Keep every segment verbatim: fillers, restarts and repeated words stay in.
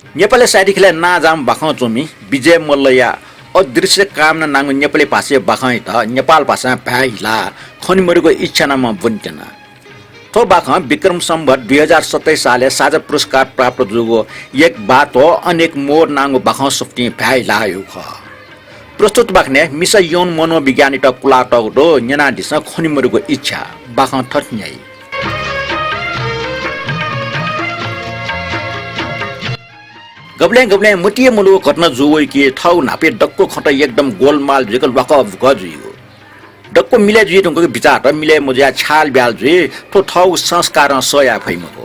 नेपालय् साहित्य ख्यलय् नांजाःम्ह बाखं च्वमि विजय मल्लया अदृश्य कामना नांगु नेपाली भाषाया बाखंयात नेपाल भाषां भाय् हिलाः खने मदुगु इच्छा नामं ब्वने त्यना। थ्व बाखं विक्रम सम्वत दुई हजार सत्ताइस सालय् साझा पुरस्कार प्राप्त जूगु एक बात व अनेक मोर नांगु बाखं सफुतिं भाय् हिलाः हयागु खः। प्रस्तुत बाखनय् मिसा यौन मनोविज्ञानयात कुलातःगु दु, न्यनादिसँ खने मदुगु इच्छा। बाखं थथे न्ह्याइ। गबलें गबलें मतिइ मलूगु घटना जू वइ कि थःगु न्हापाय् दक्व खँत एकदम गोलमाल जुइक ल्वाकः बुकः जुइगु। दक्व मिलय् जुइ धुंकूगु बिचाःत मिलय् मजुयाः छ्याल ब्याल जुइ, थ्व थःगु संस्कारं सह याये फइ मखु।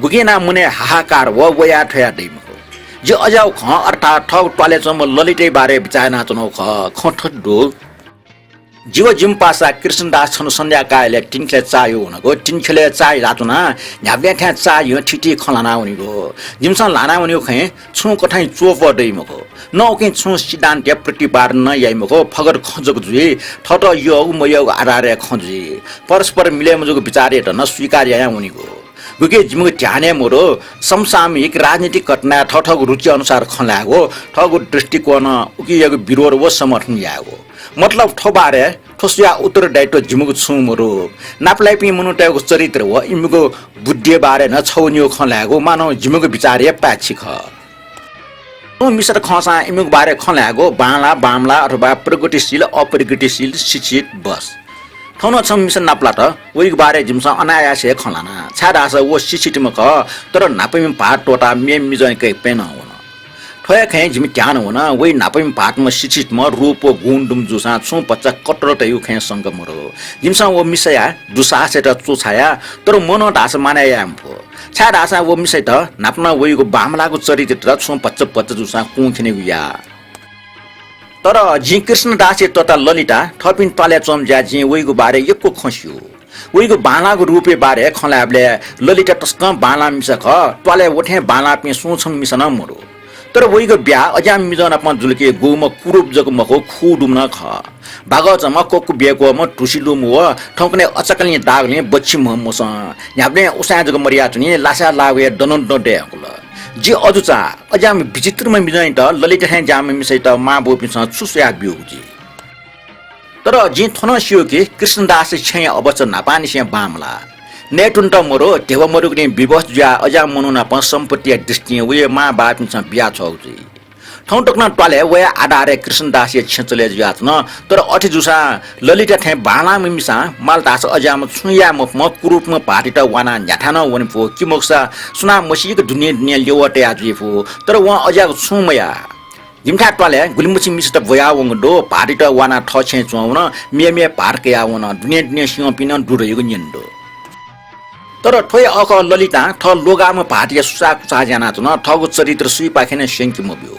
गुकिं यानाः मनय् हाहाकार व वया थ्वया दइ मखु। जि अज्याःगु खँ अर्थात् थःगु त्वालय् च्वंम्ह ललितया बारे बिचाः यानाच्वनागु खः। खँ थथे दु। जि व जिमि पासा कृष्णदास छन्हु सन्ध्याकालय् तिनिख्यलय् चाःह्यू वनागु। तिनिख्यलय् चाःहिलाच्वनाः न्ह्याबलें थें चाःह्यू थीथी खँ ल्हाना वनीगु। जिमिसं ल्हाना वनीगु खँय् छुं कथंया च्वपः दइ मखु। न उकिं छुं सिद्धान्तया प्रतिपादन नं याइ मखु। फगत खँ जक जुइ। थःत यःगु मयःगु आधारय् खँ जुइ। परस्पर मिलय् मजूगु बिचारयात नं स्वीकार यायां वनीगु। गुकी जिमिगु ध्यानय् मदु। समसामयिक राजनीतिक घटनाय् थःथःगु रुचि अनुसार खँ ल्हायेगु, थःगु दृष्टिकोणं उकियागु विरोध व समर्थन यायेगु। मतलब थ्व बारे थ्व स्वयाः उत्तरदायित्व जिमिगु छुं मदु। नापलाइपिं मनूतय्गु चरित्र व इमिगु बुद्धिया बारे नं छगू निगू खँ ल्हायेगु मानौं जिमिगु बिचारया पाय्छि खः। छुं मिसात खंसां इमिगु बारे खँ ल्हायेगु बांला, बांमला अथवा प्रगतिशील, अप्रगतिशील, शिक्षित, बस। थौं नं छम्ह मिसा नापलात, वइगु बारे जिमिसं अनायास हे खँ ल्हाना, छाय्धाःसा व शिक्षितम्ह खः, तर न्हापामिम्ह भाःत त्वःताः मेम्ह मिजं कयाः प्यनं वन। थ्व हे खँय् जिमि ध्यान वन, वइ न्हापामिम्ह भाःतम्ह शिक्षितम्ह, रूप व गुण दुम्ह जूसां छुं भचा कत्तल तइगु खँय् शंका मदु। जिमिसं व मिसाया दुस्साहसयात च्वछाया, तर मनं धाःसा मानय् याये मफु। छाय्धाःसा व मिसायात न्हापा नं वइगु बांमलाःगु चरित्रयात छुं भचा भचा जूसां कुंखिनेगु याः। तर जिं कृष्णदासया तता ललिता थःपिं त्वालय् च्वंम्ह जुयाः जिं वइगु बारे यक्व खँ स्यू। वइगु बांलाःगु रूपया बारे खँ ल्हायेबलय् ललिता तसकं बांलाःम्ह मिसा खः। त्वालय् व थें बांलाःपिं सुं छम्ह मिसा नं मदु। तर वइगु ब्याहा अज्याःम्ह मिजं नाप जुल कि गुम्ह कुरूप जक मखु, खुदुम्ह नं खः। बागःचाम्ह, ककु ब्यक्वःम्ह, धुसि लूम्ह व थौंकन्हय् अचाकलिं दागलिं बच्छि म्ह मसं। न्ह्याबलें उसाँय् जक मदयाच्वनी, लासाय् लाःगु हे दनदन दये हंकल। जि अजू चाः, अज्याःम्ह विचित्रम्ह मिजंयात ललिता थें ज्याःम्ह मिसायात मांबौपिन्सं छु स्वयाः ब्यूगु जुइ? तर जिं थ्व नं स्यू कि कृष्णदासया छेँया अवस्था न्हापांनिसें बांमलाः। नयेत्वनेत मदु, ध्यबा मदुगुलिं विवश जुयाः अज्याःम्ह मनू नाप सम्पत्तिया दृष्टिं वया मांबौपिन्सं बियाछ्वःगु जुइ। थौं तक नं त्वालय् वया आधारय् कृष्णदासया छेँ चले जुयाच्वन। तर अथे जूसां ललिता थें बांलाःम्ह मिसां माल धाःसा अज्याःम्ह छुं याये मफुम्ह कुरूपम्ह भाःतयात वानाः न्ह्याथाय् नं वने फु, कि मखुसा सुनां मसीक दुने दुने ल्यवः तया जुइ फु। तर वं अज्याःगु छुं मयाः। जिमिथाय् त्वालय् गुलिमछि मिसात ब्वयावंगु दु, भाःतयात वानाः थः छेँय् च्वंवन, मेमेगु भाःत कयावन, दुने दुने स्यंपिं नं दु धइगु न्यने दु। तर थ्वया अखः ललितां थः ल्वगाःम्ह भाःतया सुसाःकुसाः यानाच्वन, थःगु चरित्र सुइपाखें नं स्यंके मब्यू।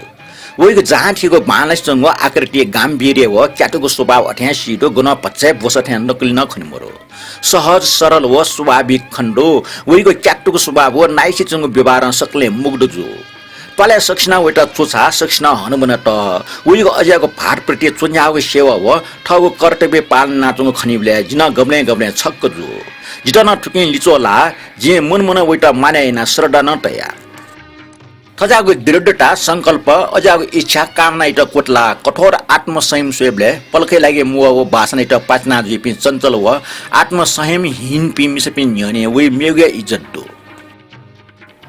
वइगु जहां थीगु बांलासे च्वंगु आकृति, गाम्भीर्य व क्यातुगु स्वभाव अथें सी दु, गनं भचा हे ब्वसा थें नकली नं खने मदु। सहज, सरल व स्वाभाविक खने दु। वइगु क्यातुगु स्वभाव व नाइसे च्वंगु व्यवहारं सकलें मुग्ध जू। त्वालय् सकसिनं वयात च्वछाः, सकसिनं हनाबना तः। वइगु अज्याःगु भाःतप्रति च्वन्ह्याःगु सेवा व थःगु कर्तव्य पालन यानाच्वंगु खनीबलय् जि नं गबलें गबलें छक्क जू। जितः नं थुकिं लिच्वः लाः। जिं मनमनं वयात मानय् यानाः श्रद्धा नं तया। थज्याःगु दृढता, संकल्प, अज्याःगु इच्छा, कामनायात क्वतलाः कठोर आत्मसंयम स्वयेबलय् पलखया लागि म्वः व वासनायात पातिना जुइपिं चञ्चल व आत्मसंयमहीनपिं मिसापिं न्ह्यःने वइ मेगुया इज्जत दु।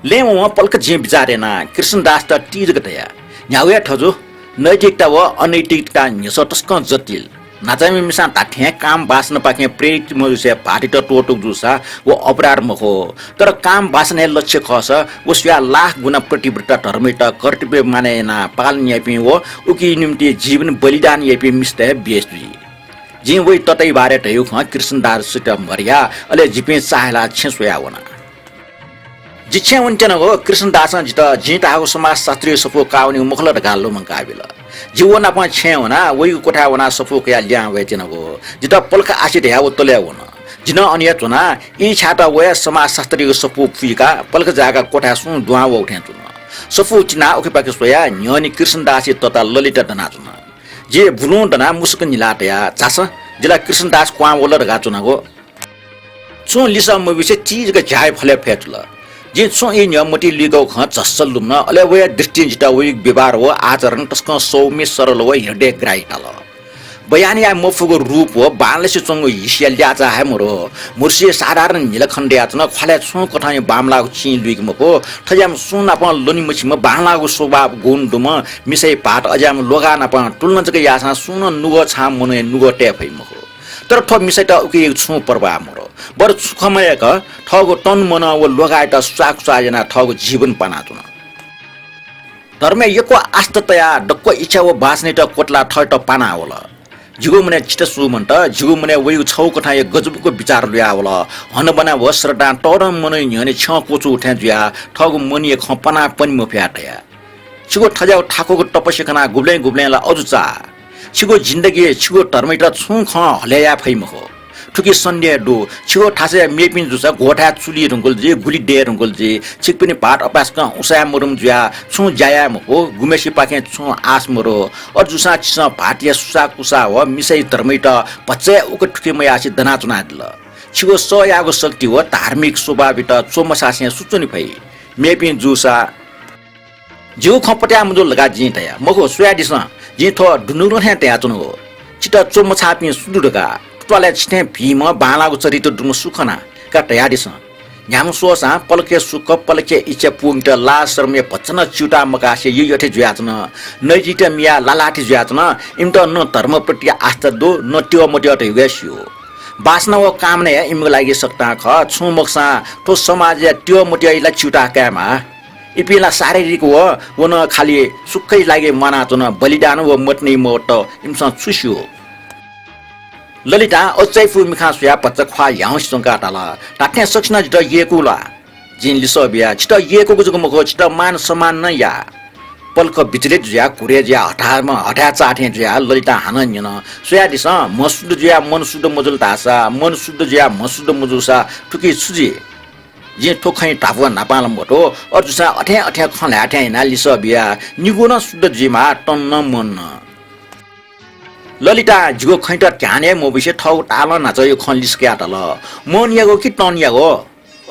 लँय् वंवं पलख जिं बिचाः याना कृष्णदासयात तिजक धया। न्ह्यागु हे थजु, नैतिकता व अनैतिकता न्ह्यसः तसकं जटिल। न्हाचाम्ह मिसां धात्थें काम वासनापाखें प्रेरित मजुसे भाःतयात त्वःतूगु जूसा व अपराध मखु। तर काम वासना हे लक्ष्य खःसा व स्वयाः लाख गुणा पतिव्रता धर्मयात कर्तव्य मानय् यानाः पालन याइपिं व उकिया निंतिं जीवन बलिदान याइपिं मिस्त हे बेस जुइ। जिं वइ तताया बारे धयागु खँ कृष्णदासयात मधया, अले जिपिं चाःहिलाः छेँ स्वयाः वना। जि छेँ वनेत्यनागु कृष्णदासं जितः जिं धाःगु समाजशास्त्रीय सफू काः वनीगु मखु ला धकाः लुमंका बिल। जि व नाप छेँय् वनाः वइगु क्वथाय् वनाः सफू कयाः लिहां वयेत्यनागु। जितः पलख आसे धयाः व तलय् वन। जि नं अन हे च्वनाः ई छायेत वयाः समाजशास्त्रीय सफू फुइकाः पलख जाय्काः क्वथाय् सुं दुहां वःगु थें च्वन। सफू चिनाः उखेपाखे स्वयाः न्ह्यःने कृष्णदासया तता ललिता दनाच्वन। जि बुलुं दनाः मुसुक न्हिलाः तयाः, झासँ, जि ला कृष्णदास क्वहां वल धकाः च्वनागु। छुं लिसः मबिसे चिजक झ्याः फलय् फय् जुल। जिं छुं ई न्ह्यः मतिइ लुइकागु खँ झस्स लुमन, अले वया दृष्टिं जितः वइगु व्यवहार व आचरण तसकं सौम्य, सरल व हृदयग्राही ताल। बयान याये मफुगु रूप व बांलासे च्वंगु हिसया ल्याःचाः हे मरु। म्हुर्सी साधारण न्हिलाखण्ड दयाच्वन, ख्वालय् छुं कथंया बांमलाःगु चिं लुइके मफु। थज्याःम्ह सुं नाप ल्वने मछिम्ह बांलाःगु स्वभाव गुण दुम्ह मिसाया भाःत अज्याःम्ह ल्वगा नाप तुलना जक याःसां सुं नं नुगः छां मनूया नुगः तये फइ मखु। तर थ्व मिसायात उकिया छुं परवाह मरु। बरु छु खँ मयय्क थःगु तन मन व ल्वगायात सुसाःकुसाः यानाः थःगु जीवन पानाच्वन। धर्मय् यक्व आस्था तयाः दक्व इच्छा व वासनायात क्वतलाः थःत पाना वल। जिगु मनय् चित्त सु मन्त, जिगु मनय् वइगु छगू कथंया गजबुक बिचाः लुया वल। हनाबना व श्रद्धां तःधं मनूया न्ह्यःने छ्यं क्वचूगु थें जुयाः थःगु मनया खँ पनापनि मफयाः धया। छिगु थज्याःगु थाकुगु तपस्या खनाः गुबलें गुबलें ला अजू चाः। छिगु जिन्दगी, छिगु धर्मयात छुं खं हले याये फइ मखु। थुकी सन्देह दु। छिगु थासय् मेपिं जूसा ग्वःथाय् चुली धुंकल जुइ, गुलि दये धुंकल जुइ। छिकपिनि भाःत अपाय्सकं उसाँय् मरुम्ह जुयाः छुं ज्या याये मखु, गुम्हेसिपाखें छुं आश मरु। अथे जूसां छिसं भाःतया सुसाःकुसाः व मिसाया धर्मयात भचा हे उक थुखे मयासें दनाच्वनादिल। छिगु सःयागु शक्ति व धार्मिक स्वभावयात च्वमछासें सु च्वने फइ? मेपिं जूसा जिगु खँ पत्याः मजूल धकाः जिं धया मखु, स्वयादिसँ, जिं थ्व दुनुगलं थें धयाच्वनागु। छितः च्वमछाःपिं सु दु धकाः? थ्व त्वालय् छिथें भिंम्ह बांलाःगु चरित्र दुम्ह सु खना का धयादिसँ। न्ह्याम्ह स्वःसां पलखया सुख, पलखया इच्छा पूवंकेत लाज शरमया भचा नं च्यूताः मकासे यःयःथें जुयाच्वन। नैतिकता मियाः लालाथें जुयाच्वन। इमित न धर्मप्रति आस्था दु, न त्यः मत्यः धइगु हे स्यू। वासना व कामना हे इमिगु लागि सकतां खः। छुं मखुसां थ्व समाजया त्यः मत्यःया ला च्यूताः कायेमाः। इपिं ला शारीरिक व, व नं खालि सुखया लागि म्वानाच्वन, बलिदान व मतिना मवत, इमिसं छु स्यू? ललितां अजू चायापुगु मिखां स्वयाः भचा ख्वाः ह्याउँसे च्वंकाः धाल, धात्थें सकसिनं जितः यय्कू ला? जिं लिसः बिया, छितः यय्कूगु जक मखु, छितः मान सम्मान नं याः। पलख विचलित जुयाः घुरे जुयाः हथाय्, हथाय् चाःथें जुयाः ललितां हानं न्यन, स्वयादिसँ, म्ह शुद्ध जुयाः मन शुद्ध मजुल धाःसा, मन शुद्ध जुयाः म्ह शुद्ध मजूसा थुकी छु जुइ? जिं थ्व खँया धापू न्हापां ला मथू, अथे जूसां अथें अथें खँ ल्हाये थें यानाः लिसः बिया, निगू नं शुद्ध जुइमाः, तन नं मन नं। ललितां जिगु खँयात ध्यान हे मबिसे थःगु तालं न्हाचःया खँ लिसकाः धाल, मनयागु कि तनयागु?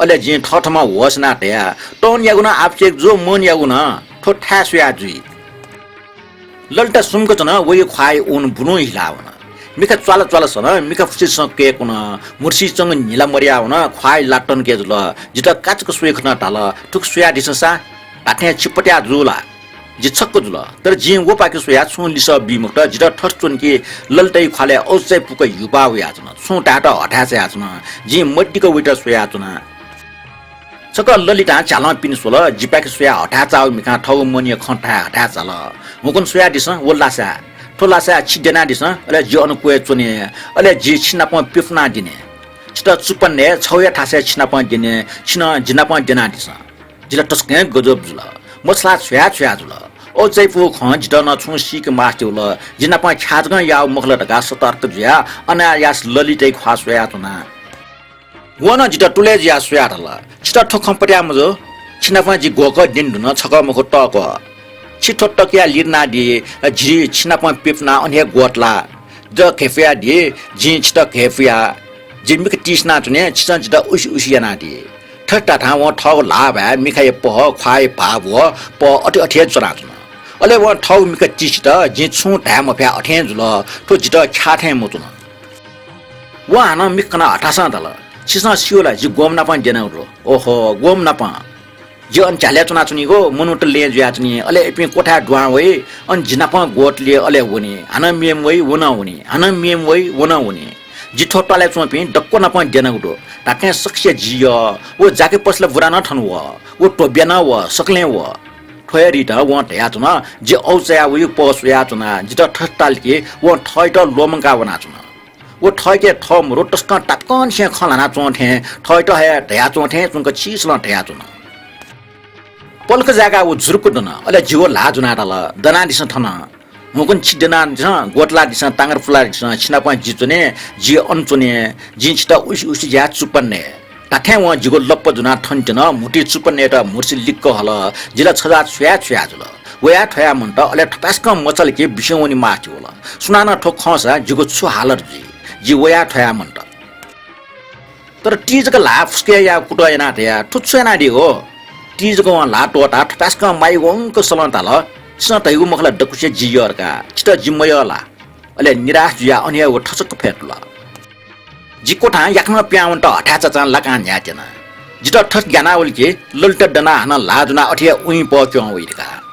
अले जिं थःथम्हं होस यानाः धया, तनयागु नं आवश्यक जू, मनयागु नं। थ्व थाय् स्वयाः जुइ। ललिता सुम्क च्वन, वया ख्वाःया ऊन बुलुं हिला वन। मिखा च्वाला च्वाला सन, मिखा फुसिसं कय्कुन, म्हुर्सीच्वंगु न्हिला मदया वन, ख्वाःया ला तनके जुल। जितः काचाक्क स्वयाः खनाः धाल, थुकी स्वयादिसँ सा, धात्थें छि पत्याः जू ला? जि छक्क जुल, तर जिं वपाखे स्वयाः छुं लिसः बी मखुत। जितः थथे च्वन कि ललिताया ख्वालय् अजू चायापुक ह्युपाः वयाच्वन। छुं धायेत हथाय् चायाच्वन। जिं मदिक्क वयात स्वयाच्वना। छकः ललितां झ्यालं पिने स्वल। जिपाखे स्वयाः हथाय् चाःगु मिखां थःगु मनया खँ धाये हथाय् चाल। हुंकन स्वयादिसँ, व लासाय्, थ्व लासाय् छि द्यनादिसँ, अले जि अन क्वय् च्वने, अले जि छि नाप प्यपुनाः द्यने। छितः चुप्पा नये, छगूया थासय् छि नाप द्यने, छिं नं जि नाप द्यनादिसँ। जि ला तसकं गजब जुल। मछालाः छ्वया छ्वया जुल। अजू चायापुगु खँ जितः नं छुं सीके मास्ति वल। जि नाप ख्याः जकं याःगु मखु ला धकाः सतर्क जुयाः अनायास ललिताया ख्वाः स्वयाच्वना। वं नं जितः तुलय् जुयाः स्वयाः धाल, छितः थ्व खँ पत्याः मजू। छि नाप जि ग्वःकः द्यने धुन, छकः मखु तःकः। छि थ्व तकयाः लिधनादी, जि छि नाप प्यपुनाः अन हे ग्वतला। जितः घय्पुयादी, जिं छितः घय्पुया। जि मिखा तिसिनाच्वने, छिसं जितः उसि उसि यानादी। थथे धाधां वं थःगु ल्हाः भाय्, मिखाया पह, ख्वाःया भाव व पह अथे अथे हे च्वनाच्वन। अले वं थःगु मिखा तिसित, जिं छुं धाये मफयाः अथें जुल, थ्व जितः ख्याः थें मच्वन। वं हानं मिखा कनाः हतासं धाल, छिसं स्यू ला, जि ग्वम्ह नाप द्यनागु दु? ओहो, ग्वम्ह नाप? जि अन झ्यालय् च्वनाच्वनीगु, मनूत लँय् जुयाच्वनी, अले इपिं क्वथाय् दुहां वइ, अन जि नाप ग्वतले अले वनी, हानं मेम्ह वइ, व नं वनी, हानं मेम्ह वइ, व नं वनी। जि थ्व त्वालय् च्वंपिं दक्व नाप द्यनागु दु। धात्थें सकसिया जि यः, व जाके पसला बुरा नं थन वः, व ध्वब्या नं वः, सकलें वः। थ्व हे रीतं वं धयाच्वन, जि अजू चायाः वइगु पह स्वयाच्वना, जितः थथे ताल कि वं थःयात ल्वःमंकाः वनाच्वन। व थःके थः मरु तसकं तापाकंनिसें खँ ल्हानाच्वं थें, थःयात हे धयाच्वं थें च्वंक छिसलं धयाच्वन। पलख जाय्काः व जुरुक्क दन, अले जिगु ल्हाः ज्वनाः धाल, दनादिसँ थन। हुंकन छि द्यनादिसँ, ग्वतलादिसँ, तांगर पुलादिसँ, छि नाप जि च्वने, जि अन च्वने, जिं छितः उसि उसि ज्याः चुप्पा नये। धात्थें वं जिगु लप्पा ज्वनाः थन त्यन, म्हुतुइ चुप्पा नयेत म्हुर्सी लिक्क हल। जि ला छजाः छ्वया छ्वया जुल। वयाः थ्वया मन्त, अले थपाय्सकं मचाल कि बिस्युं वने मास्ति वल। सुनानं थ्व खंसा जिगु छु हालत जुइ? जि वयाः थ्वया मन्त। तर ति जक ल्हाः फुसकय् याः कुतः यानाः धया, थ्व छु यानादीगु? तिजकं ल्हाः त्वःताः थपाय्सकं माइ वंक सलं धाल, "छिसं धयागु मखु ला दक्वसिया जि यः धकाः? छितः जि मयः ला?" अले निराश जुयाः अन हे व थचक्क फ्यतुल। जि क्वथां याकनं पिहां वनेत हथाय् चाचां लाकां न्ह्यायेत्यना। जितः थथे ग्यानावल कि ललिता दनाः हानं ल्हाः ज्वनाः अथे हे उइँपः क्यं वइ धकाः।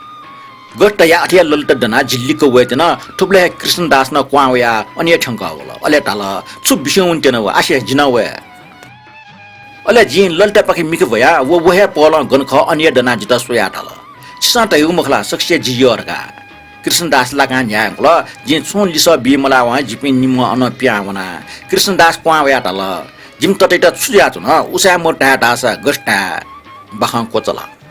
गथे धयाः अथे हे ललिता दनाः जि लिक्क वयेत्यन। थुबलय् हे कृष्णदास नं क्वहां वयाः अन हे थ्यंकः वल। अले धाल, "छु बिस्युं वनेत्यना व? आसे जि नं वये।" अले जिं ललितापाखे मिखा ब्वयाः व, व हे पहलं गन खः अन हे दनाः जितः स्वयाः धाल, "छिसं धयागु मखु ला सकसिया जि यः धकाः?" कृष्णदास लाकां न्ह्याये धुंकल। जिं छुं लिसः बी मलावं जिपिं निम्हं अनं पिहां वना। कृष्णदास क्वहां वयाः धाल, "जिमि तताइत छु जुयाच्वन? उसाँय् मदु धाये धाःसा गथे धाये?" बाखं क्वचल।